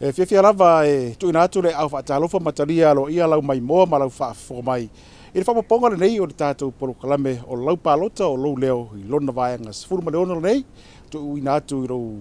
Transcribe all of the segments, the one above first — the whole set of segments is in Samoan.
E fiafia lava e tuuina atu le au faatalofa ma talia aloaia lau maimoa ma lau faafofoga mai i le faaopoopoga lenei o le tatou polokalame o lau palota o lou leo i lona vaega 16 lenei, tuuina atu i lou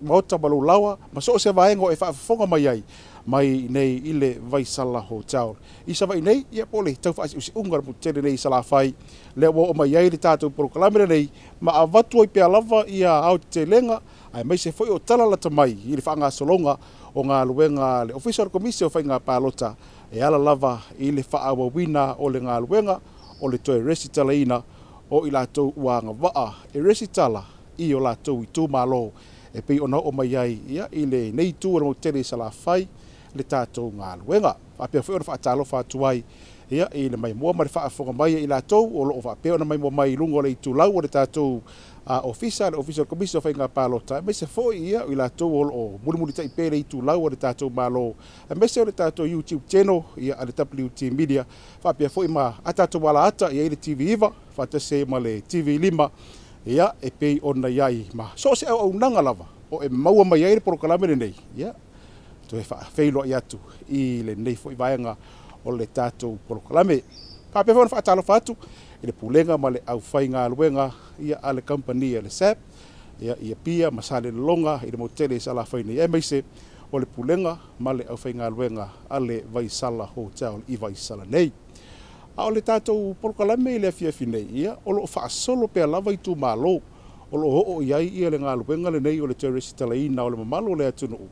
maota ma lou laoa ma so o se vaega o e faafofoga mai ai mai nei i le Vaisala Hotel. I Savaii nei, ia po o le tau faasiusiuga o le motu tele nei i Salafai, lea ua oo mai ai le tatou polokalame lenei ma avatu ai pea lava ia aotetelega aemaise foi o tala lata mai i le faagasologa o galuega a le Ofisa o le Komisi o Faiga Palota e ala lava i le faaauauina o le galuega o le toe resitalaina o i latou ua agavaa e resitala i o latou itumalo e pei ona oo mai ai ia i lenei itu o le motu tele i Salafai le tatou galuega. Faapea foi ona faatalofa atu ai ia i le maimoa ma le faafofoga mai ia i latou o loo faapea ona maimoa mai i luga o le itulau o le tatou ofisa, le Ofisa o le Komisi o Faiga Palota, aemaise foi ia i latou o loo mulimulitai pea le itulau o le tatou Malo, aemaise o le tatou YouTube channel ia a le WT Media, faapea foi ma a tatou alaata ia i le TV9 faatasi ai ma le TV5 ia e pei ona i ai ma so o se auaunaga lava o e maua mai ai le polokalame lenei ia toe faafeiloai atu i lenei foi vaega o le tatou polokalame. Faapea foi ona faatalofa atu i le pulega ma le aufaigaluega ia a le kamupani a le SAB ia i Apia ma Salelologa i le motu tele i Salafai nei, aemaise o le pulega ma le aufaigaluega a le Vaisala Hotel i Vaisala nei. A o le tatou polokalame i le afiafi nei, ia o loo faasolo pea lava itumalo o loo oo i ai ia le galuega lenei o le toe resitalaina o le mamalu o le atunuu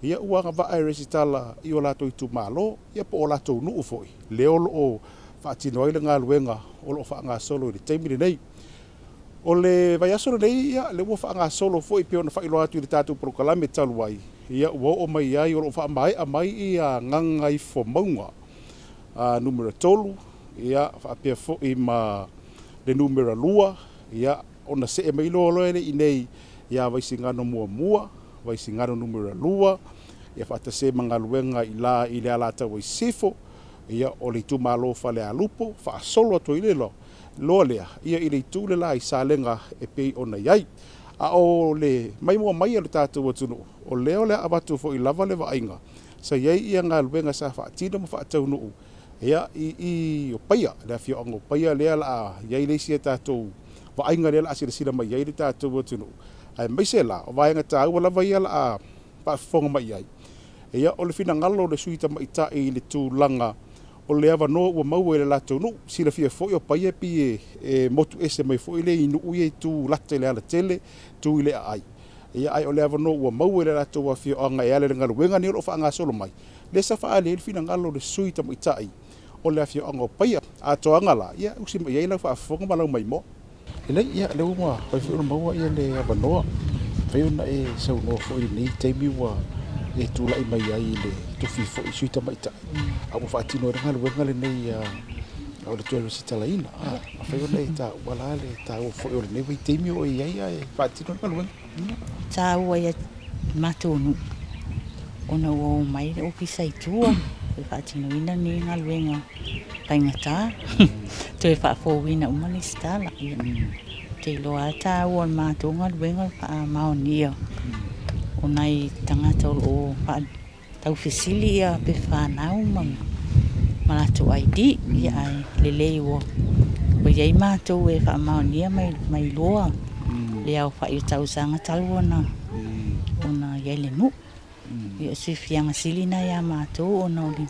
ia ua agavaa e resitala i o latou itumalo ia po o latou nuu foi lea o loo faatino ai le galuega o loo faagasolo i le taimi lenei. O le vaiaso lenei ia le ua faagasolo foi pei ona faailoa atu i le tatou polokalame talu ai ia ua oo mai ai o loo faamaea mai ia Gagaifomauga numera 3 ia faapea foi ma le numera 2 ia ona see mai loa loa le i nei ia Vaisigano muamua, Vaisigano numera 2 ia faatasi ai ma galuega i la i le Alataua i Sisifo ia o le itumalo Falealupo faasolo atu ai le loa lea ia i le itu le la i Salega e pei ona i ai. A o le maimoa mai o le tatou atunuu o lea o le a avatu foi lava le vaaiga sa i ai ia galuega sa faatino ma faataunuu ia i o Paia, le afioaga o Paia lea o le a i ai le isi a tatou vaaiga lea o le a silasila mai ai le tatou atunuu, aemaise la o vaega taua lava ia o le a faafofoga mai ai. Ia o le finagalo o le sui tamaitai i le tulaga o le avanoa ua maua i le latou nuu. Silafia foi o Paia pei e motu ese mai foi le i nuu ia i tu lata i le alatele, tu i le aai. Ia ai o le avanoa ua maua i le latou afioaga e ala i le galuega nei o loo faagasolo mai, lea sa faaali ai le finagalo o le sui tamaitai o le afioaga o Paia. Atoaga la, ia usi mai ai lau faafofoga ma lau maimoa. Lelei, ia lea ua mafai foi ona maua ia le avanoa mafai ona e saunoa foi i lenei taimi ua e tulai mai ai i le tofi foi sui tamaitai a ua faatino ai le galuega lenei o le toe resitalaina. Mafai ona e taua la le taua foi o lenei vaitaimi o e i ai ae faatino le galuega. Taua ia matou nuu ona ua omai le ofisa i tua e faatinoina lenei galuega faigata toe faafouina uma le resitala. Ia te iloa lava taua o le matou galuega o le faamaonia o nai tagata o loo taufesili ia pepa fanau ma latou ID. Ia ae lelei ua i ai matou e faamaonia mai loa le aofai o tausaga talu ona i ai le nuu. Ia o se fiafiaga sili lena ia matou ona o le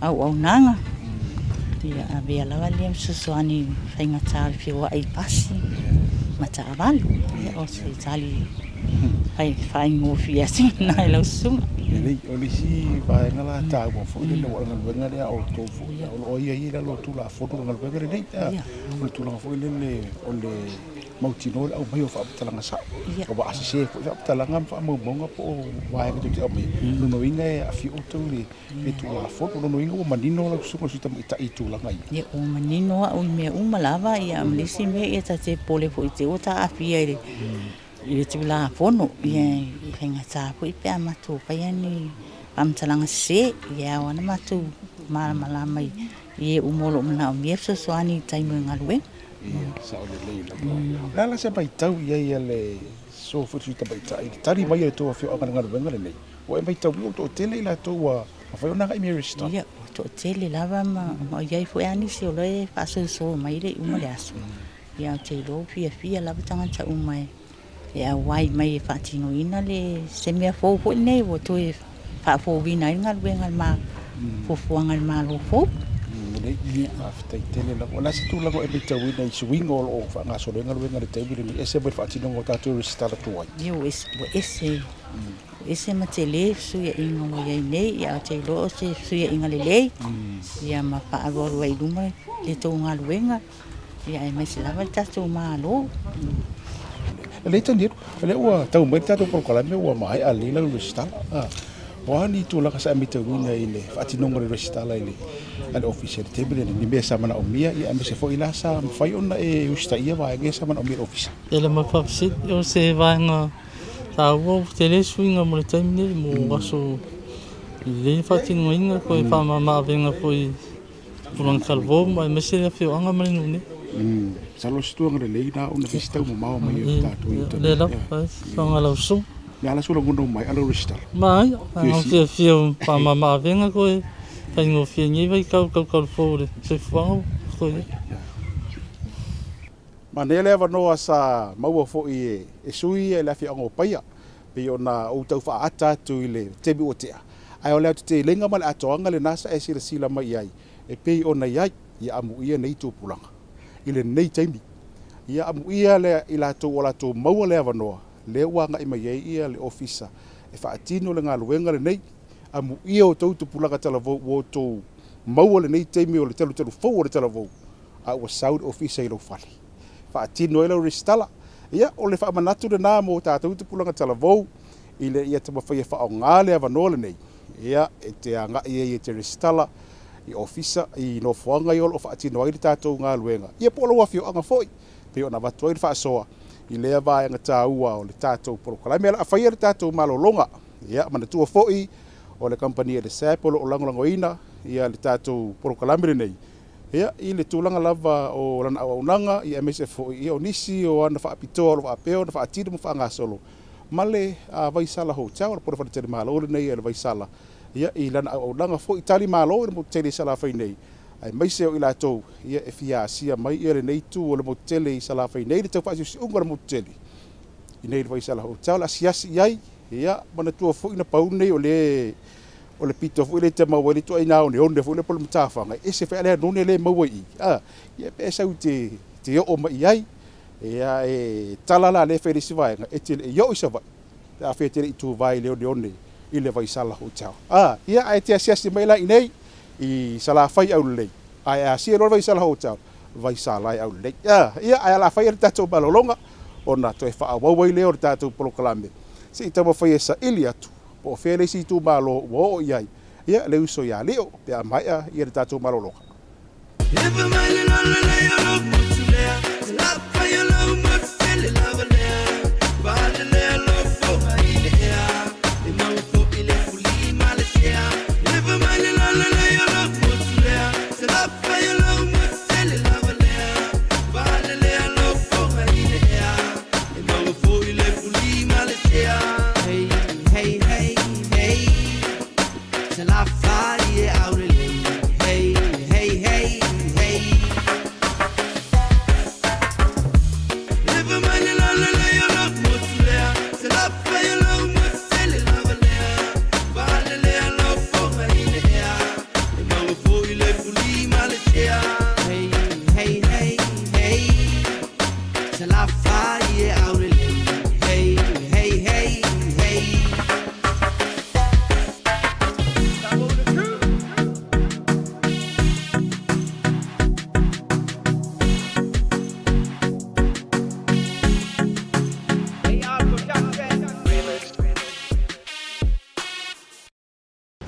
auaunaga. Ia avea lava lea fesoasoani faigata o le feoai i pasi ma taavale. Ia o se tali faaigofie atu lena i lau susuga. Lelei, o le isi vaega la taua foi lele o le galuega lea a outou foi o loo aiaia i lalo o Tulafono le galuega lenei. O le tulaga foi lele o le mautinoa le aumai o faamatalaga sao. Aua a sese foi faamatalaga ma faamaumauga po o vaega tou te aumaia, lona uiga e aafia outou i le Tulafono. Lona uiga ua manino lau susuga o le sui tamaitai i tulaga ia. Ia ua manino au i mea uma lava ia ma le isi mea ia ta te popole foi te ua taafia i le Tulafono. Ia e faigata foi pe a matou faia ni faamatalaga sese. Ia ao lava ona matou malamalama i e uma o loo manaomia fesoasoani i taimi o galuega. Ia, sao lelei lava. O le a la se matau i ai a le susu foi sui tamaitai i le tali mai a le tou afioaga i le galuega lenei? Ua e matauina ua toatele i latou ua mafai ona agai mai e resitala. Ia, ua toatele lava ma i ai foi lava nisi o la e faasoso mai le iuga o le aso. Ia ou te iloa ua fiafia lava tagata uma e auai mai e faatinoina le se mea fou foi lenei ua toe faafouina ai le galuega a le fuafuaga a le Malo fou. Lelei, faafetai tele lava. O le a se tulaga o e matauina i suiga o lo o faagasolo ai galuega i le taimi lenei, e ese mai le faatinoga o tatou resitala tuai? Ia, ua ese, ua ese ma tele fesuiaiga ua i ai nei, ae ou te iloa o se fesuiaiga lelei, ia ma faaauau ai i luma le tou galuega, ia aemaise lava le tatou Malo. Lelei Tanielu, o lea ua tau mai le tatou polokalame ua maea lelei lau resitala. O a ni tulaga sa e matauina i le faatinoga o le resitala i le a le ofisa i le taimi lenei, ni mea sa manaomia, ia aemaise foi la sa mafai ona e usitaia vaega ia sa manaomia e le ofisa? E le ma faafesili, o se vaega taua ua tele suiga mo le taimi nei mo aso lelei le faatinoina koe faamama-avega foi tulaga talavou ma aemaise le afioaga ma le nuu nei. Masalo o se tulaga lelei na ona fai si taumamao mai o tatou i uta. Le lava, soga lau susuga. Le a la lagona mai ala resitala? Mai, fiafia faamama-avega koe faigofie nei vaitau tautaulufou o le soifuaga koe. Manaia le avanoa sa maua foi e sui e le afioaga o Paia, pei ona ou tau faaata atu i le taimi ua tea, ae o le aotetelega ma le atoaga lena sa e silasila mai i ai, e pei ona i ai ia amuia nei tupulaga i lenei taimi. Ia amuia le i latou o latou maua le avanoa, lea ua agai mai ai ia le ofisa e faatino le galuega lenei. Amuia o tou tupulaga talavou ua outou maua lenei taimi o le talutalu fou o le talavou, a ua sau le ofisa i lou fale faatino ai lau resitala. Ia, o le faamanatu lena mo tatou tupulaga talavou i le ia taumafai e faaaoga le avanoa lenei, ia e te agai ai e te resitala i ofisa i nofoaga ia o lo o faatino ai le tatou galuega, ia po o lau afioaga foi, pei ona avatu ai le faasoa i lea vaega taua o le tatou polokalame. O le a faia le tatou malologa. Ia manatua foi o le kamupani a le SAP o lo o lagolagoina ia le tatou polokalame lenei, ia i le tulaga lava o lana auaunaga, ia aemaise foi ia o nisi o ana faapitoa o lo o faapea ona faatino ma faagasolo ma le Vaisala Hotel, o le pona faletalimalo lenei a le Vaisala, ia i lana auaunaga foi talimalo i le motu tele i Salafai nei, aemaise o i latou ia e fia asia mai ia lenei itu o le motu tele i Salafai nei, le tau faasiusiuga o le motu tele i nei le Vaisala Hotel, asiasi i ai. Ia manatua foi na pau nei o le pito foi le te maua i le tuaiga oneone foi le po o le matafaga, e ese foi a le anone le maua i i. Ia pe sau te oo mai i ai, ia e tala la le fai le isi vaega, e te le i oo i Savaii, pe a fai e te le i tuvai i le oneone i le Vaisala Hotel. Ia ae te asiasi mai la i nei i Salafai aulelei, ae asia loa le Vaisala Hotel, Vaisala e aulelei. Ia ae ala fai le tatou malologa ona toe faaauau ai lea o le tatou polokalame, se i taumafai e saili atu po o fea le isi itumalo ua oo i ai ia le uso ia Leo pe a maea ia le tatou malologa.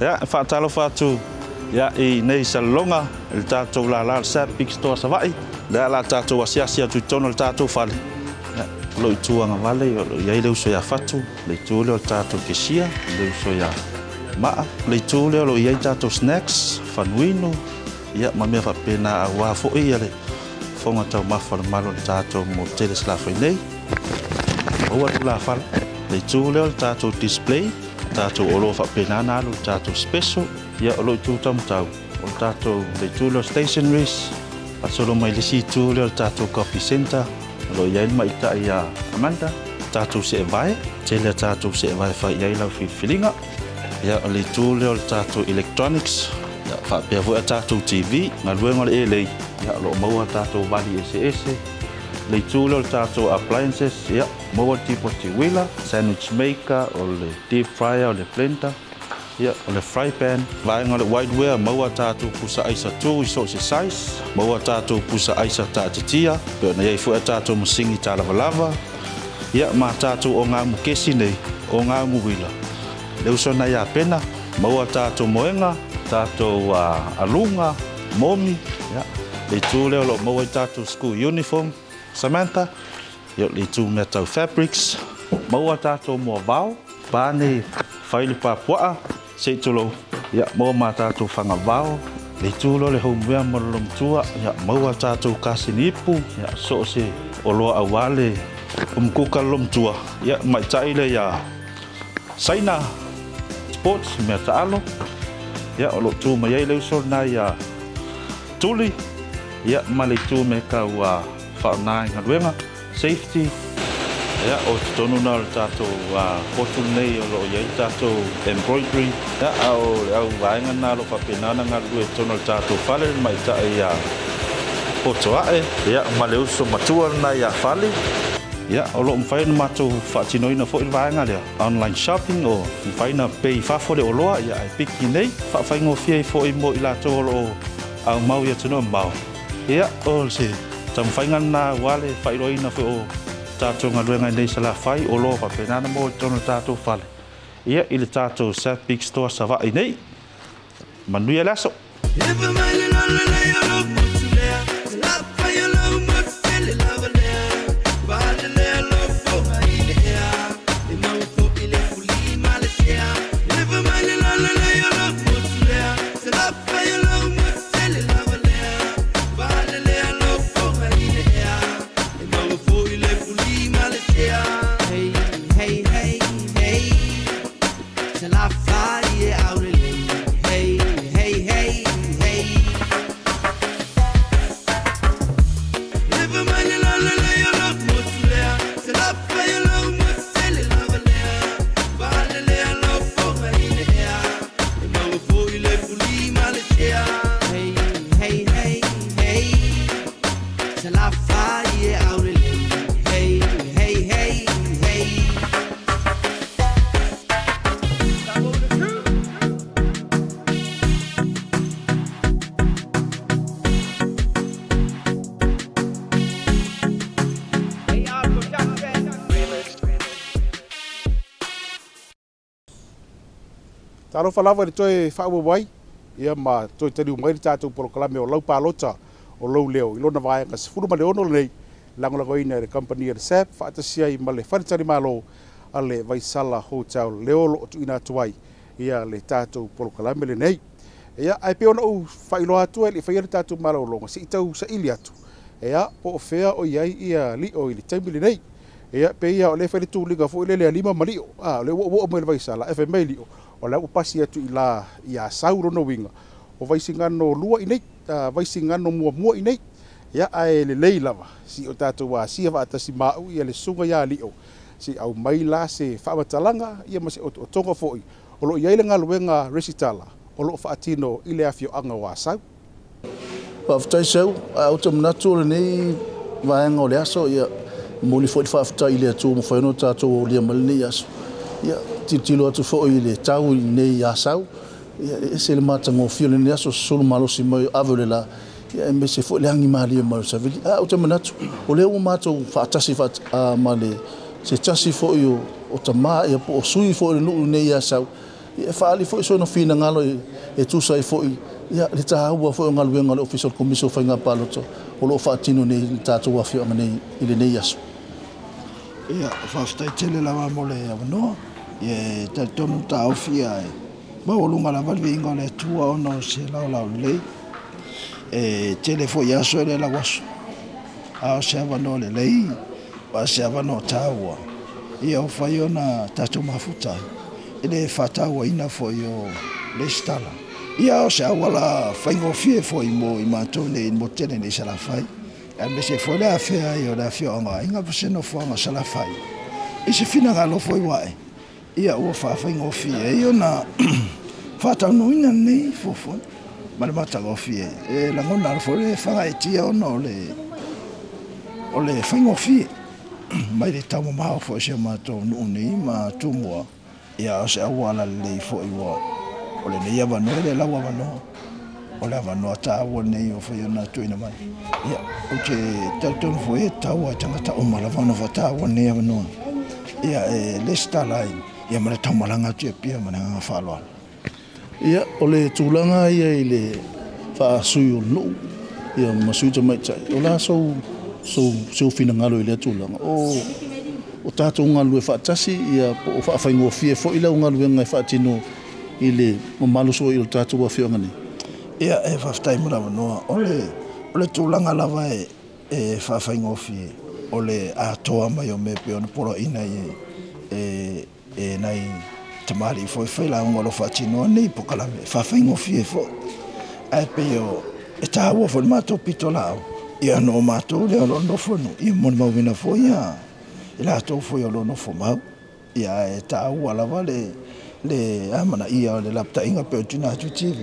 Ia, faatalofa atu ia i nei Salelologa i le tatou lala le SAP Big Store Savaii. Lea la tatou asiasi atu i totonu o le tatou fale. Ia, o lou itu agavale o lo o i ai le uso ia Fatu, le itu lea o le tatou kesia, le uso ia Maa, le itu lea o lo o i ai tatou snacks, fanuinu, ia ma mea faapena aua foi ia le fofoga taumafa o le malu o le tatou motu tele Salafai nei. Maua tulafale. Le itu lea o le tatou display, tātou oloa faapena ona alu i le tatou special. Ia, o loo itu taumatau o le tatou le itu lea o stationaries, faasolo mai le isi itu lea o le tatou coffee center o loo i ai le maita'i ia Amanda. Tatou seevae tele a tatou seevae fai i ai lau filifiliga. Ia, o le itu lea o le tatou electronics, ia, faapea foi a tatou TV, galuega o le elei. Ia, o loo maua tatou vali eseese. Le itu lea o le tatou appliances, ia, maua le tipoti uila, sandwich maker, o le deep fryer, o le blender, ia, o le fry pan. Vaega o le whiteware, maua tatou pusa aisa tu i so o se size, maua tatou pusa aisa taatitia, pe ona iai foi a tatou masini talavalava. Ia, ma tatou o ngamu kesi nei, o ngamu uila. Le uso na ia pena, maua tatou moenga, tatou aluga, momi. Ia, le itu lea o loo maua i tatou school uniform, Samantha. Ia, le itu mea tau fabrics, maua tatou moavao, pane fai le papuaa, se i tulou. Ia, maua ma tatou fagavao. Le itu lea o le homeware ma le lomatua. Ia, maua tatou kasini ipu, ia, so o se oloa auā le umukuka le lomatua. Ia, maita'i le ia Saina Sports mea taalo. Ia, o loo tu mai ai le uso lena ia Tuli. Ia, ma le itu mea tau faaaoga i galuega safety. Ia, o totonu na o le tatou potu lenei o loo i ai tatou embroidery. Ia, a o le au vaega na o loo faapena ona galulue i totonu o le tatou fale le maita'i ia Potoa'e. Ia, ma le uso matua lena ia Fale. Ia, o loo mafai ona matou faatinoina foi le vaega lea online shopping, o mafai ona pay i fafo le oloa. Ia, ae piki nei faafaigofie ai foi mo i latou o loo aumau i atunuu mamao. Ia, o se taumafaiga lena aua le faailoaina foi o tatou galuega i nei Salafai, oloa faapena ona maua i totonu o le tatou fale, ia, i le tatou South Big Store Savaii nei. Manuia le aso. Talofa lava i le toe faaauau ai, ia, ma toe taliu mai le tatou polokalame o lau palota o lou leo i lona vaega 16 lenei, lagolagoina e le kamupani a le SAB faatasi ai ma le faletalimalo a le Vaisala Hotel leo o loo tuuina atu ai ia le tatou polokalame lenei. Ia, ae pei ona ou faailoa atu e le i faia le tatou malologa, se i tau saili atu, ia, po o fea o i ai ia Lio i le taimi lenei. Ia, pei ia o lea fai le tuliga foi lele a lima ma Lio, a o le uouo mai le Vaisala e fai mai Lio o la ua pasi atu i la ia Sau. Lona uiga o Vaisigano 2 i nei, Vaisigano 1 i nei. Ia, ae lelei lava si o tatou asia faatasi maau ia le susuga ia Lio se i aumai la se faamatalaga, ia, ma se otootoga foi o loo i ai le galuega resitala o loo faatino i le afioaga o Asau. Faafetai seu, ae ou te manatu o lenei vaega o le aso, ia, momoli foi le faafetai i le Atua ua mafai ona tatou aulia mai lenei aso. Ia, tilotilo atu foi i le tau i lenei Asau, ia, e ese le matagofie o lenei aso, sosolo malosi mai o ave o le la, ia, aemaise foi le agimalie mai o le savili. Ae ou te manatu, o lea ua matou faatasi ma le se tasi foi o tamā, ia, po o sui foi o le nuu lenei Asau, ia, e faaali foi sona finagalo e tusa ai foi, ia, le taua foi o galuega o le Ofisa o le Komisi o Faiga Palota o loo faatino nei i le tatou afioaga nei i lenei aso. Ia, faafetai tele lava mo le avanoa. Ia, e talitonu taofi ia e maualuga lava le viiga o le Atua ona o se laolao lelei. E tele foi aso e le lau aso, a o se avanoa lelei ma se avanoa taua ia o fai ona tatou mafuta ai. I le faatauaina foʻi o lesitala ia o se auala faigofie foʻi mo i matou nei mo tele nei Salafai aemaise foi le afea ai o le afioaga aiga ma se nofoaga Salafai i se finagalo foi uaʻe ia ua faafaigofie ai ona faataunuuina lenei fuafuaga ma le matagofie e lagona ala foi le fagaetia ona o le faigofie mai le taumamao foi se matou nuu nei ma Tumua ia o se auala lelei foi ua o lenei avanoa le lau avanoa o le avanoa taua lenei o fai ona tuuina mai ia ou te talitonu foi e tatau ai tagata uma lava ona faataua lenei avanoa ia e lesitala ai ia ma le taumalaga atu i Apia ma le agaga faaaloalo. Ia, o le tulaga ia i le faasui o le nuu ia ma sui tamaitai, o la sou finagalo i lea tulaga o tatou galulue faatasi ia po o faafaigofie foi lau galuega e faatino i le mamalu foi o le tatou afioaga nei. Ia e faafetai mo le avanoa o le tulaga lava e faafaigofie o le atoa mai o mea pei ona poloaiina e nai tamalii foi failauga o lo faatinoa nei polokalame e faafaigofie foi ae pei o e taua foi le matou pitolaau ia no matou lea o lo o nofo nuu ia molimauina foi ia i latou foi o lo o nofo mau ia e taua lava le amanaia o le lapataiga pei o tuuina atu i TV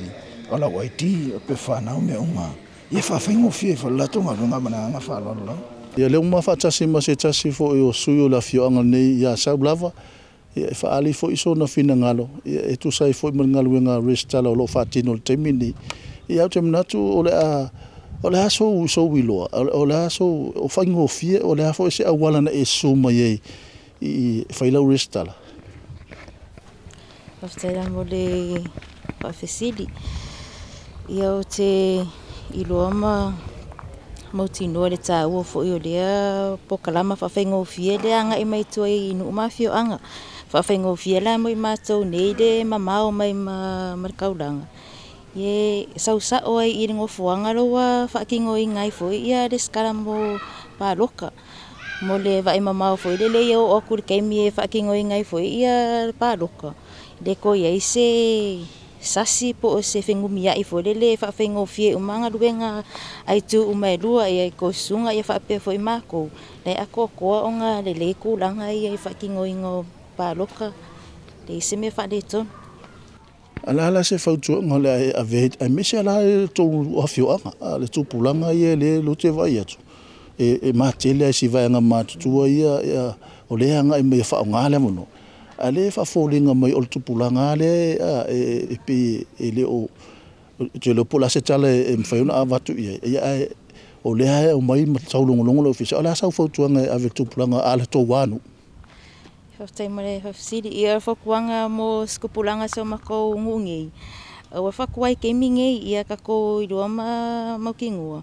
o lau ID o pe whanau mea uma ia faafaigofie foi le latou galuega ma le agaga faaaloalo lava. Ia lea ua faatasi ma se tasi foi o sui o le afioaga nei ia Sau lava ia e faaali foi sona finagalo ia e tusa ai foi ma le galuega resitala o lo o faatino i le taimi lenei. Ia ou te manatu o le a sou iloa, o le a sou o faigofie, o le a foi se auala na e susu mai ai i fai lau resitala. Faafetai la mo le faafesili. Ia o te iloa ma mautinoa le taua foi o lea polokalama faafaigofie le agai mai tua i nuu ma afioaga. Faafaigofie la mo i matou nei le mamao mai ma le kaulaga. Ie sausao ai i le nofoaga lo ua faatinoina ai foi ia lesitala mo paloka. Mo le vaai mamao foi lele ia oo atu i le taimi e faatinoina ai foi ia paloka. Le toe ai se sasi po o se fenumiai foi lele e faafaigofie uma galuega ai tu uma e lua ia i kosuga ia faapea foi makou. Le atoatoa ona lelei tulaga ia i faatinoina o paloka. Le se mea faaletonu. Ala ala se fautuaga o le a e ave aemaise ala e tou afioaga le tupulaga ia le lote vaai atu e matele ai si vaega matutua ia o le agai mai e faaaoga le avanoa a le faafoliga mai o le tupulaga lea e pei e le o te le po la se tala e mafai ona avatu i ai ia ae o lea e aumai ma taulogologo le ofisa o le a sau fautuaga e ave i le tupulaga a le tou anu. Faafetai mo le faafesili. Ia fautuaga mo se tupulaga sa o matou nuu nei. Ua fatuai taimi nei ia tatou iloa ma mautinoa.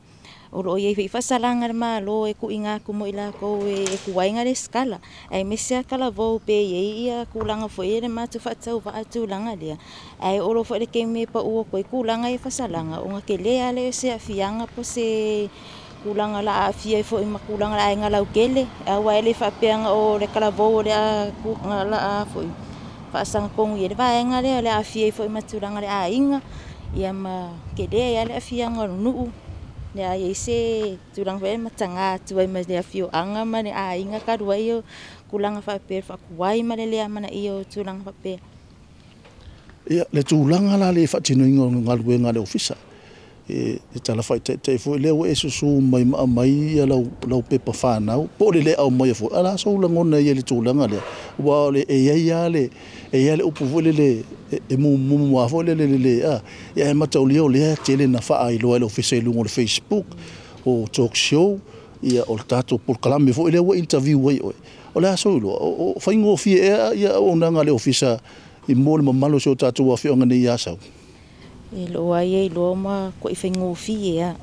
O loo iai foi faasalaga a le Malo e tuuina atu mo i latou e tuai ona lesitala. Aemaise lava talavou pe iai ia tulaga foi ia le matou faatauvaa tulaga lea. Ae oo loa foi i le taimi e pau atu ai tulaga ia faasalaga ona tele lava lea o se aafiaga po o se tulaga o le a aafia ai foi ma tulaga o le aiga lautele. Aua e le faapea na o le talavou o le a foi faasagatonu i ai le vaega lea o le a aafia ai foi ma tulaga o le aiga ia ma tele ai lava le aafiaga o le nuu. Le a iai se tulaga foi lea mataga atu ai ma le afioaga ma le aiga talu ai o tulaga faapea le faatuai ma le le amanaia o tulaga faapea. Ia le tulaga la le faatinoina o galuega a le ofisa e tala faitaitaitai foi lea ua e susu mai ma aumai ia lau pepa whanau po o le le aumaia foi ala sou lagona ia i le tulaga lea ua o le e iai lava le e iai le upu foi lele e mumumu lava foi lele le a ia e mataulia o lea tele na faailoa e le ofisa i luga o le Facebook o talk show ia o le tatou polokalame foi lea ua interview ai oe o le a sou iloa o faigofie ea ia auaunaga a le ofisa i mo le mamalu o si o tatou afioaga nei ia Asau. E loo ai e iloa ma ko'i faigofie a.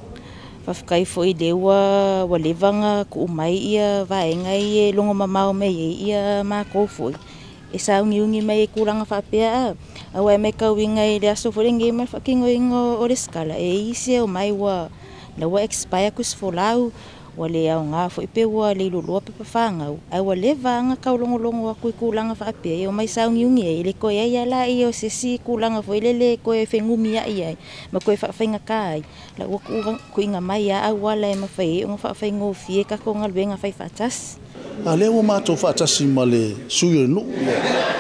Faafetai foi lea ua leva ona tuu mai ia vaega ia e logo mamao mai ai ia matou foi. E sauniuni mai ai tulaga faapea a. Aua e matauina i le aso foi lenei ma le faatinoina o lesitala e isi e omai ua la ua expire tusifolau. Ua le aogā fo'i pe ua le iloiloa pepa fagau, ae ua leva aga taulogologo atu i tulaga faapea e omai sauniuni ai, e le toe ai a laia o se isi tulaga foi lele e toe fenumia'i ai ma toe fa'afaigatā ai la ua tuuina mai a auala e mafai ai ona fa'afaigofie tatou galuega fai faatasi. A lea ua matou faatasi ma le sui o le nuu,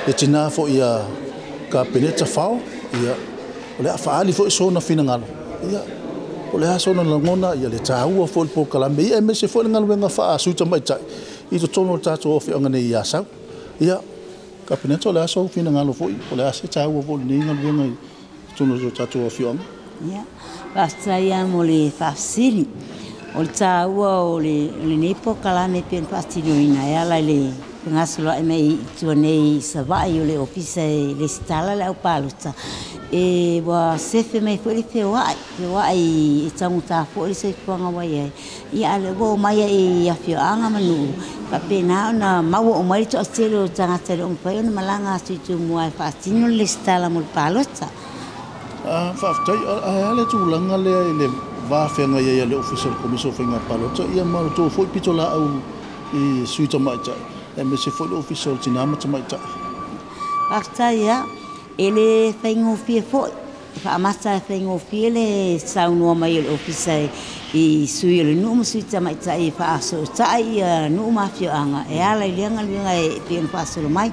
le tinā fo'i a Kapeneta Fao, ia, o le a faaali foi sona finagalo, ia, o le a sona lagona, ia le tāua foi le polokalame, ia aemaise foi le galuega faasui tamaitai i totonu o le tatou afioaga nei i Asau. Ia, Kapeneta, o le a sou finagalo foi, o le a se tāua foi lenei galuega i totonu o le tatou afioaga? Ia, faafetai lava mo le faafesili. O le tāua o lenei polokalame pei ona faatinoina e ala i le fegasoloa'i mai i tua nei i Savaii o le ofisa e resitala le aupalota, e ua sefe mai foi le feoa'i, feoa'i e taugata foi le soifuaga ua i ai. Ia, a o lea ua omai ai i afioaga ma nuu, faapena ona maua uma ai le toatele o tagata e le o mafai ona malaga atu i Tumua e faatino le resitala mo le palota. Faafetai. Ae a le tulaga lea i le va feagai ai a le Ofisa o le Komisi o Faiga Palota, ia ma le tou foi pitolaau i sui tamaitai, aemaise foi le Ofisa o le Tinā ma Tamaitai? Faafetai lava. E le faigofie foi. E faamata e faigofie le saunoa mai o le ofisa i sui o le nuu ma sui tamaitai e faasootai ia nuu ma afioaga e ala i lea galuega e pei ona faasolo mai.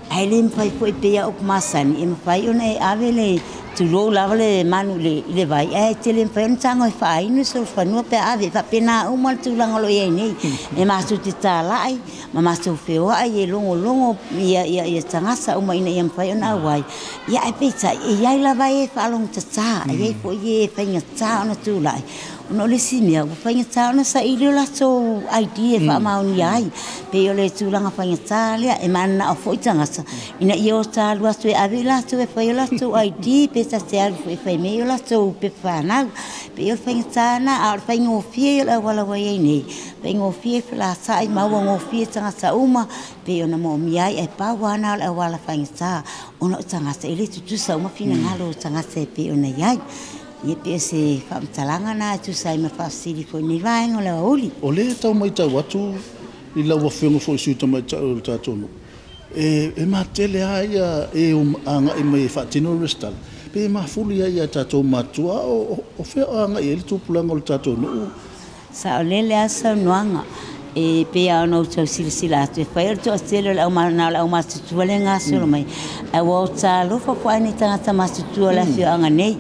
Ae le mafai foi pei lava upu masani e mafai ona e ave le tulou lava le manu i le vai, ae te le mafai ona tago e faainu le solofanua pe a ave. E faapena uma le tulaga o lo o i ai nei. E matou te tala'i ma matou feoa'i e logologo ia tagata uma ina ia mafai ona auai. Ia, ae peitai e i ai lava e faalogotatā, e i ai foi e faigatā ona tula'i. Ona o le isi mea, ua faigatā ona saili o latou ID e faamaonia ai. Pei o le tulaga faigatā lea, e mananao foi tagata ina ia o talu atu e ave i latou e fai o latou ID pe ta te alu foi e fai mai o latou pepa fanau. Pei o le faigatā na, a o le faigofie o le auala ua i ai nei. Faigofie felata'i ma ua gofie tagata uma pei ona moomia ai, ae pau lava na o le auala faigatā ona o tagata e le tutusa uma finagalo o tagata e pei ona i ai. Ia, pei o se faamatalaga na e tusa ai ma faafesili foi nei vaega o le aoauli. O lea tau matau atu i lau afioga foi sui tamaitai o le tatou nuu, e matele lava ia e agai mai e faatino le resitala, pe mafuli ai ia tatou matua o fea o agai ai le tupulaga o le tatou nuu? Sa'olele lava saunoaga. E pei lava ona outou silasila atu e fai o le toatele o le na o le aumatutua le gasolo mai, ae ua ota alofa foi nei tagata matutua o le afioaga nei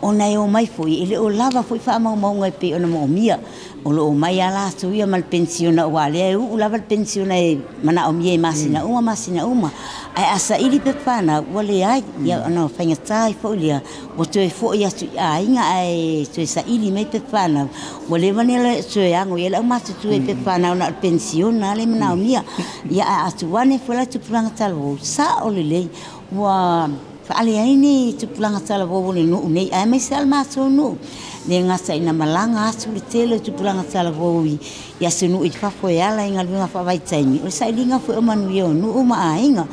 ona e omai foi e le o lava foi faamaumauga e pei ona moomia. O lo o mai a latou ia ma le penisiona, ua lea e uu lava le penisiona e manaomia i masina uma masina uma, ae a saili pepa fanau ua leai. Ia, ona faigatā ai foi lea ua toe fo'i atu i aiga ae toe saili mai pepa fanau, ua leva ona le toe ago i ai le aumatutua i pepa fanau, na o le penisiona le manaomia. Ia, ae atu ane foi la tupulaga talavou, sa'o lelei, ua faaleai ni tupulaga talavou o le nuu nei, aemaise a le matou nuu le gata ina malaga atu le tele o tupulaga talavou i atunuu i fafo e ala i galuega faavaitaimi, o le sailiga foi o manuia o nuu ma aiga.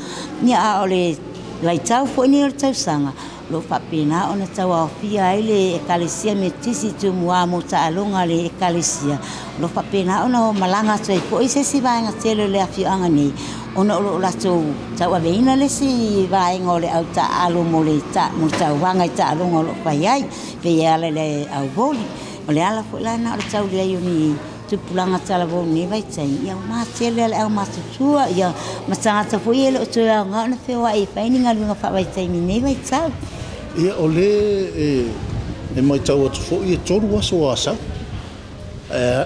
Ia, a o le vaitau foi nei o le tausaga o loo faapena ona tauaofia ai le Ekalesia Metotisi Tumua mo taaloga a le Ekalesia, o lo faapena ona malaga atu ai foi se isi vaega tele o le afioaga nei ona o loo latou tauaveina le isi vaega o le au taaalo mo le tauvaga i taaloga o loo fai ai pei e ala i le auvoli. O le ala foi la na o le tauleai o ni tupulaga talavou nei vaitaimi. Ia, ua matele le aumatutua ia ma tagata foi e le o toe aoga ona feoa'i e fai ni galuega faavaitaimi nei vaitau. Ia, o le e matau atu foi e 3 aso o Asau.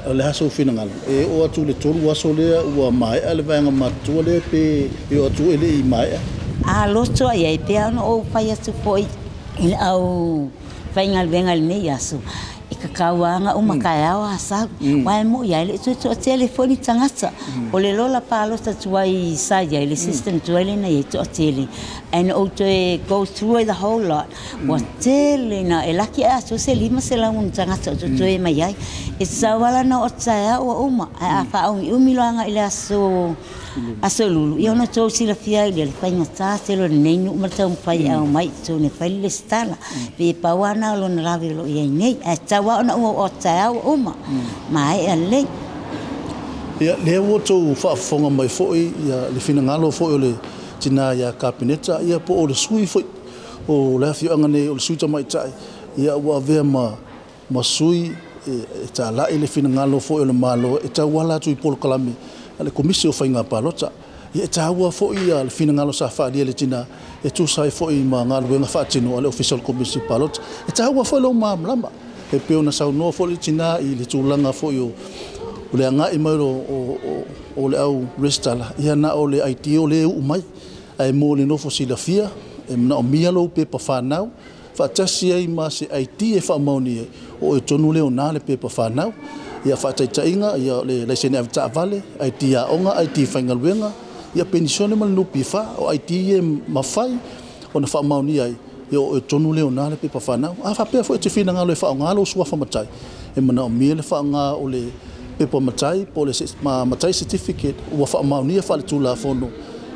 O le aso finagalo e oo atu le 3 aso lea ua maea le vaega matutua lea, pe e oo atu e le i maea? A loto ai ai pea ona ou fai atu foi i le au faigaluega i lenei aso e kakauaga uma taeao Asau, uae mo'i ai le toe toatele foi ni tagata. O le lola palota tuai sa i ai le system tuai lena i ai toatele, ae na ou toe go through the whole lot, ua tele na e laki e aso se 500 ni tagata o totoe mai ai e tatau ala na o taeao ua uma, ae a faaumiumi loaga i le aso lulu, ia ona tou silafia ai lea le faigatā tele o lenei nuu ma le taumafai e ao mai i totonu e fai le lesitala. Pe pau lava na o lona lave o loo i ai nei, ae tatau lava ona ua o taeao ua uma maea lelei. Ia lea ua outou faafofoga mai foi ia le finagalo foi o le tinā ia Kapeneta ia po o le sui foi o le afioaga nei o le sui tamaitai ia ua avea ma sui e talai le finagalo foi o le Malo e tauala atu i polokalame a le Komisi o Faiga Palota. Ia e taua foi ia le finagalo sa faaalia e le tinā e tusa ai foi ma galuega faatino a le Ofisa o le Komisi Palota. E taua foi lou malamalama e pei ona saunoa foi le tinā i le tulaga foi o le agai mai o le au resitala, ia na o le ID o le uu mai ae mo le nofo silafia e manaomia lou pepa whanau faatasi ai ma se ID e faamaoni ai o e tonu lea o na le pepa whanau. Ia faataitaiga ia le laisene avetaavale, ID aoga, ID faigaluega, ia penisione ma le NPF o ID e mafai ona faamaonia ai ia o e tonu lea o na le pepa whanau. A faapea foi te finagalo e faaaoga lou suafa matai e manaomia le faaaoga o le pepa matai po o le matai certificate ua faamaonia faaletulafono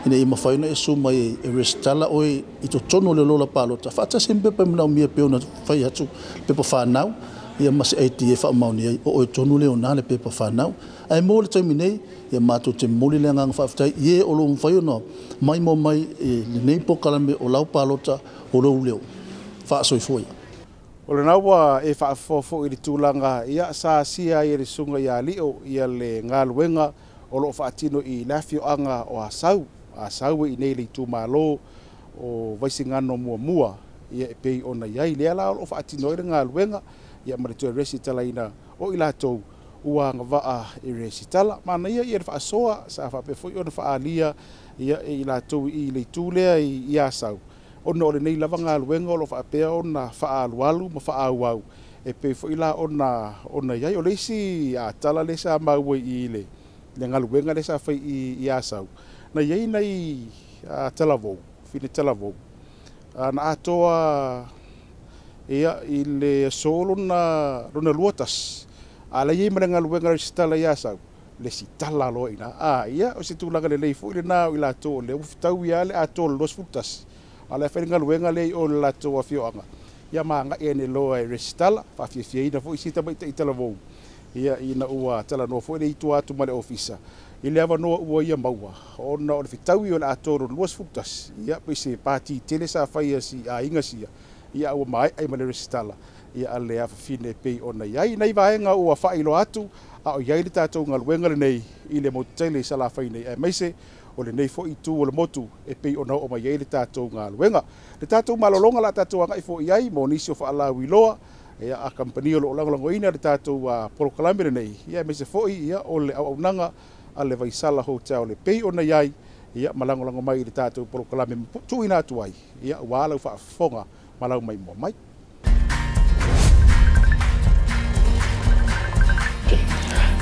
ina ia mafai ona e susu mai e resitala oe i totonu o le lola palota faatasi ma pepa e manaomia pei ona fai atu pepa whanau ia ma se ID e faamaonia ai o oe tonu lea o na le pepa whanau. Ae mo le taimi nei ia matou te momoli le agaga faafetai i e o loo mafai ona maimoa mai e lenei polokalame o lau palota o lou leo faasoifua ia. O lena ua e faafofoa foi i le tulaga ia sa asia ai e le susuga ia Lio ia le galuega o loo faatino i le afioaga o Asau. Asau e i nei le itumalo o Vaisigano muamua ia e pei ona i ai lea la o loo faatino ai le galuega ia ma le toe resitalaina o i latou ua agavaa e resitala. Manaia ia le faasoa sa faapea foi ona faaalia ia e i latou i le itu lea i Asau ona o lenei lava galuega o loo faapea ona faaalualu ma faaauau e pei foi la ona i ai. O le isi tala lea sa maua i le galuega lea sa fai i Asau na i ai nai talavou, fine talavou na atoa ia i le aso lona 21 a la i ai ma le galuega resitala i Asau le sitala loa ina ia o se tulaga lelei foi lena o i latou o lea ua fetaui lava le atoa o le 21 a le fai le galuega lea i o le latou afioaga ia ma agai ane loa e resitala faafiafiaina foi si tamaitai talavou ia ina ua talanoa foi le itu atu ma le ofisa i le avanoa ua ia maua ona o le fetaui o le atoa o le 21 ia pei se pati tele sa faia si aiga sia ia ua maea ma le resitala ia a le afafine pei ona i ai nai vaega ua faailoa atu a o i ai le tatou galuega lenei i le motu tele i Salafai nei aemaise o lenei foi itu o le motu e pei ona oo mai ai le tatou galuega. Le tatou malologa la tatou agai foi i ai mo nisi o faalauiloa ia a kamupani o loo lagolagoina le tatou polokalame lenei ia aemaise foi ia o le auaunaga a le Vaisala Hotel le pei ona i ai ia ma lagolago mai i le tatou polokalame tuuina atu ai ia ua lau faafofoga ma lau maimoa mai.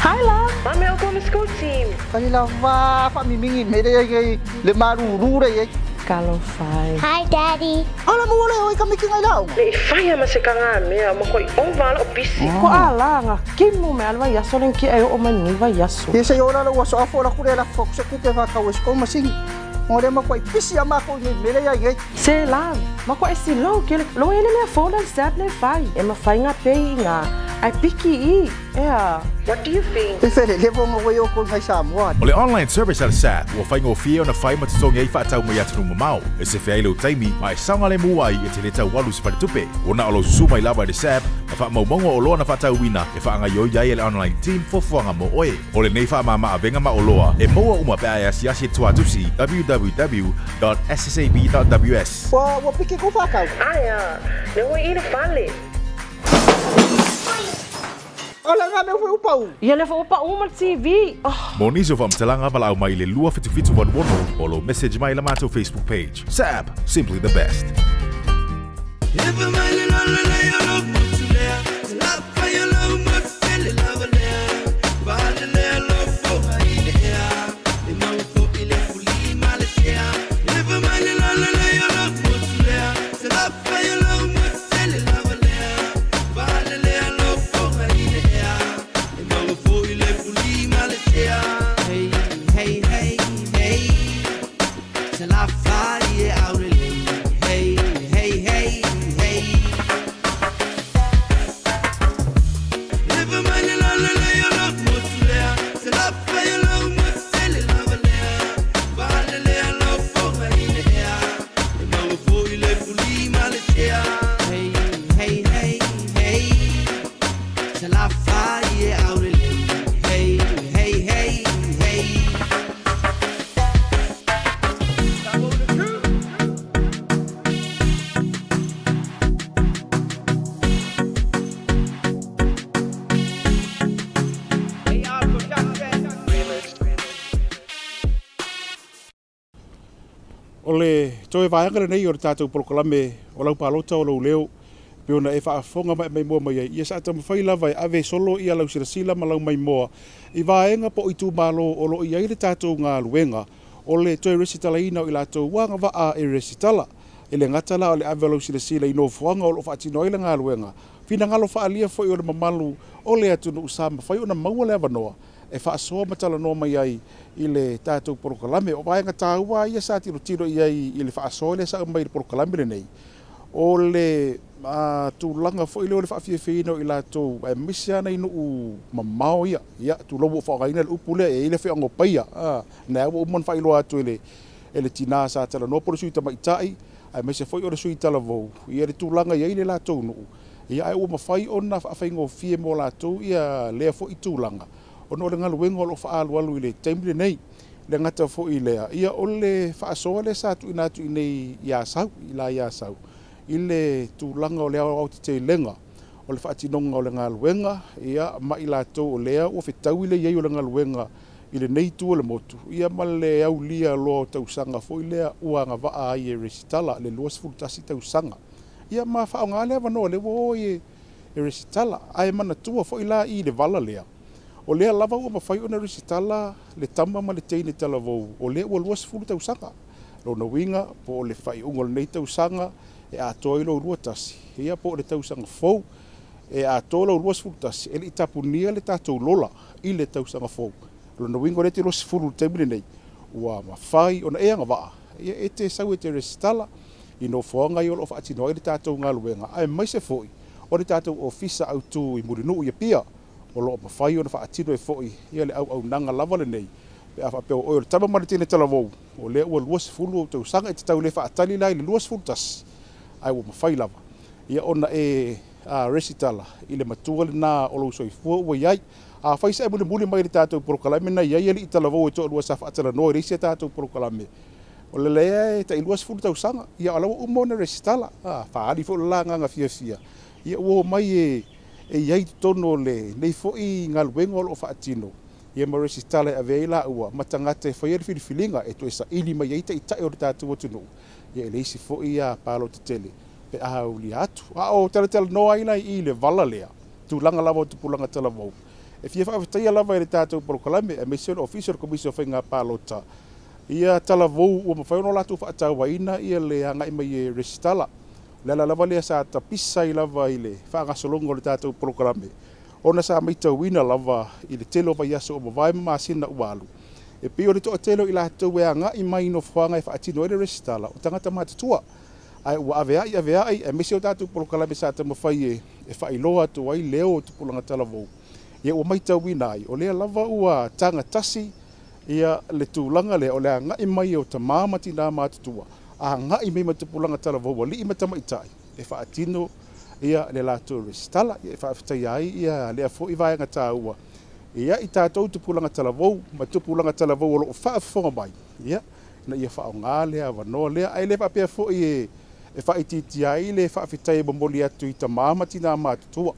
Hi, love. I'm on the school team. Kanila va faamimingi me le ai le maruru le ai. Kalofai. Hi, Daddy. Ala mo le oi ka miki ngai lau. Le fai ma se kanga me ma koi o va lo bisi. Ko ala nga kimu me alwa yaso len ki ai o mani va yaso. Ye se ora lo waso afo la kure la fok se kupe va ka wes ko masingi. Mo le ma koi pisi ama ko ni me le ai. Se la ma ko esi lo ke lo ele le fo la sap le fai. E ma fai nga pe nga. Ai piki i. Yeah. What do you think? E fele le vonga o ko ngai Samoa. O le online service a le SAP ua faigofie ona fai ma totogi ai faatau mai atunuu mamao e sefe ai lou taimi ma e saogalemu ai e te le taualu se faletupe. Ua na o lou susu mai lava i le SAP ma faamaumauga o oloa na faatauina e faagaioi ai e le online team fuafuaga mo oe. O lenei faamama-avega ma oloa e maua uma pe a e asiasi e tuatusi www.ssab.ws. Ua piki ku whakau. Aia, le oi i le fale. Ola nga me ufo upau. Ia le fo upau ma le TV. Mo nisi o faamatalaga valaau mai le 27786 o lo message mai la matou Facebook page. SAP, simply the best. Hey, hey, hey, hey. O le toe vaega lenei o le tatou polokalame o lau palota o lou leo, pe ona e faafofoga ma e maimoa mai ai, ia sa taumafai lava e ave solo ia lau silasila ma lau maimoa i vaega po o itumalo o lo o i ai le tatou galuega o le toe resitalaina o i latou ua agavaa e resitala. E le gata la o le ave o lau silasila i nofoaga o lo o faatino ai le galuega, finagalo faaalia foi o le mamalu o le atunuu sa mafai ona maua le avanoa e faasoa ma talanoa mai ai i le tatou polokalame. O vaega taua ia sa tilotilo i ai i le faasoa lea sa aumai i le polokalame lenei, o le tulaga foi lea o le faafiafiaina o i latou aemaise lava nai nuu mamao ia. Ia, tulou ua ou faaaogaina le upu lea, e i ai le afioaga o Paia, na ua uma ona faailoa atu e le tina sa talanoa po o le sui tamaitai, aemaise foi o le sui talavou, ia le tulaga i ai le latou nuu, ia ae ua mafai ona faafaigofie mo latou ia lea foi tulaga, ona o le galuega o lo o faaalualu i le taimi lenei. Le gata foi lea, ia o le faasoa lea sa tuuina atu i nei i Asau, i la i Asau, i le tulaga o le aoaotetelega o le faatinoga o le galuega, ia ma i latou o lea ua fetaui le i ai o le galuega i lenei itu o le motu, ia ma le aulia loa o tausaga foi lea ua agavaa ai e resitala, le 21 tausaga. Ia ma faaaoga le avanoa lea ua o ai e resitala. Ae manatua foi la i le vala lea, o lea lava ua mafai ona resitala le tama ma le teine talavou, o lea ua 20 tausaga. Lona uiga po o le faaiuga o lenei tausaga e atoa i lou 21, ia po o le tausaga fou e atoa lou 21, e le i tapunia le tatou lola i le tausaga fou. Lona uiga o lea e te 20 i le taimi lenei, ua mafai ona e agavaa, ia e te sau e te resitala i nofoaga ia o lo o faatino ai le tatou galuega, aemaise foi o le tatou ofisa autu i Mulinuu i Apia, o lo o mafai ona faatino ai foi ia le auaunaga lava lenei. Pe a faapea o oe o le tama ma le teine talavou, o lea ua 20 ou tausaga, e te tau le faatali la i le 21, ae ua mafai lava ia ona e resitala i le matua lena o lou soifua ua i ai. Afai sa e mulimuli mai i le tatou polokalame na i ai alii talavou e toalua sa faatalanoa i le isi a tatou polokalame, o le lea e tai 20 tausaga, ia o la ua uma ona resitala, faaali foi le la agaga fiafia, ia ua omai e i ai i totonu o lenei foi galuega o lo o faatino, ia ma resitala e ave ai laua ma tagata e faia le filifiliga e toe saili mai ai taitai o le tatou atunuu, ia e le isi foi palota tele pe a aulia atu. A o talatalanoa ai la i le vala lea, tulaga lava o tupulaga talavou, e fia faafetaia lava i le tatou polokalame, aemaise o le ofisa o le Komisi o Faiga Palota, ia talavou ua mafai ona latou faatauaina ia le agai mai e resitala. O le ala lava lea sa tapisa ai lava i le faagasologa o le tatou polokalame, ona sa matauina lava i le tele o vaiaso o mavae ma masina ua alu, e pei o le toatele o i latou e agai mai i nofoaga e faatino ai le resitala, o tagata matutua. Ae ua aveai aveai, aemaise o tatou polokalame sa taumafai e faailoa atu ai leo o tupulaga talavou, ia ua matauina ai o lea lava ua tagatasi ia le tulaga lea o le agai mai o tamā ma tinā matutua, agai mai ma tupulaga talavou alii ma tamaitai e faatino ia le latou resitala. Ia e faafetaia ai ia lea foi vaega taua ia i tatou tupulaga talavou ma tupulaga talavou o lo o faafofoga mai, ia ina ia faaaoga le avanoa lea. Ae le faapea foi e faaitiitia ai le faafetai e momoli atu i tamā ma tinā matutua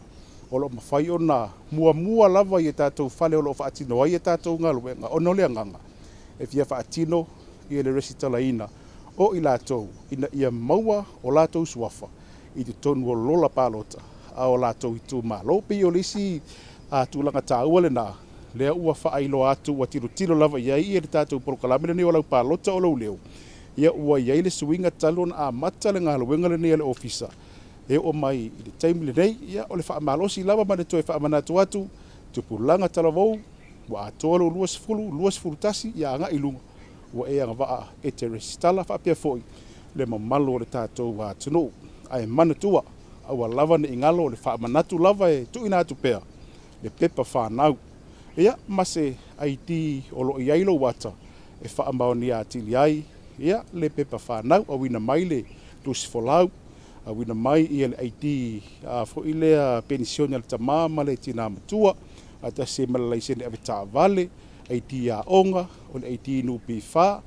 o lo o mafai ona muamua lava i tatou fale o lo o faatino ai tatou galuega, ona o le agaga e fia faatino ia le resitalaina o i latou ina ia maua o latou suafa i totonu o lola palota a o latou itumalo. Pei o le isi tulaga taua lena lea ua faailoa atu, ua tilotilo lava i ai ia le tatou polokalame lenei o lau palota o lou leo, ia ua i ai le suiga talu ona amata le galuega lenei a le ofisa e oo mai i le taimi lenei. Ia o le faamalosi lava ma le toe faamanatu atu, tupulaga talavou ua atoa lou 20, 21, ia agai i luga ua e agavaa e te resitala, faapea foi le mamalu o le tatou atunuu. Ae manatua, aua lava ne i galo o le faamanatu lava e tuuina atu pea le pepa whanau. Ia, ma se ID o lo o i ai lou ata e faamaonia atili ai, ia, le pepa whanau, auina mai le tusi folau, auina mai ia le ID foi lea penisione a le tamā ma le tinā matua, atasi ma le laisene ave taavale, ID aoga, o le ID NP4,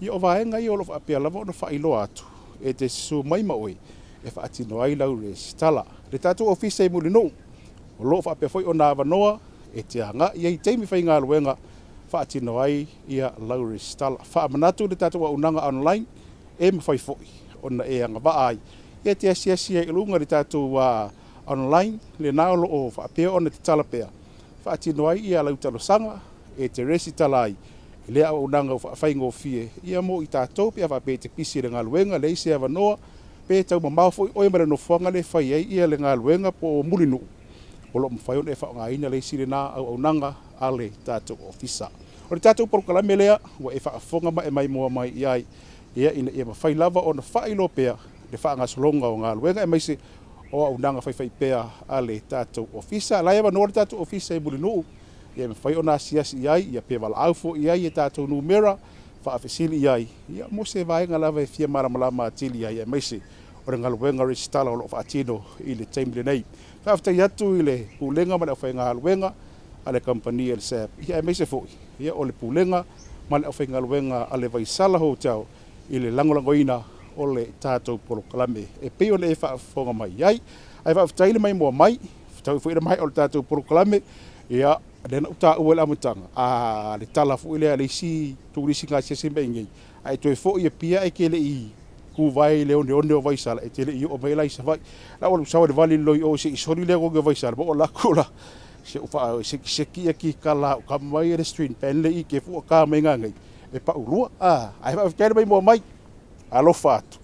ia o vaega ia o lo o faapea lava ona faailoa atu e te susu mai ma oe e faatino ai lau resitala. Le tatou ofisa i Mulinuu, o lo o faapea foi ona avanoa e te agai ai i taimi faigaluega faatino ai ia lau resitala. Faamanatu le tatou auaunaga online e mafai fo'i ona e agava'a ai ia te asiasi ai i luga i le tatou online lenā o lo'o fa'apea ona tatala pea fa'atino ai ia lau talosaga e te resitala ai i lea auaunaga ua fa'afaigofie ia mo i tatou pe a fa'apea e te pisi i le galuega leai se avanoa pe taumamao fo'i oe ma le nofoaga le fai ai ia le galuega po o mulinu'u o lo'o mafai ona e fa'aogāina le isi lenā auaunaga a le tatou ofisa. O le tatou polokalame lea ua e fa'afofoga ma e maimoa mai i ai ia ina ia mafai lava ona fa'ailoa pea le fa'agasologa o galuega aemaise o auaunaga faifaipea a le tatou ofisa. La e avanoa le tatou ofisa i Mulinuu ia mafai ona asiasi i ai ia pe valaau fo'i ai e tatou numera fa'afesili i ai ia mo se vaega lava e fia malamalama atili ai aemaise o le galuega resitala o lo'o fa'atino i le taimi lenei. Fa'afetai atu i le pulega ma le aufaigaluega a le kamupani a le SAB ia aemaise fo'i ia o le pulega ma le aufaigaluega a le Vaisala Hotel i le lagolagoina o le tatou polokalame e pei ona e faafofoga mai ai. Ae faafetai le maimoa mai fetaui fo'i le maea o le tatou polokalame ia lea na ou taua i le amataga a le tala fo'i lea a le isi turisi gasiasi mai iinei ae toe fo'i Apia ae te le'i kuvae i le oneone o Vaisala e te le'i oo mai la i Savaii la ua sau le vali loi o se'i soli le oge o Vaisala ma o lakou la se u faa sekiseki ia kikala o kama mai le street pen le i ke fu ka mai ngai e paulua a ai faafetai le maimoa mai alofa atu.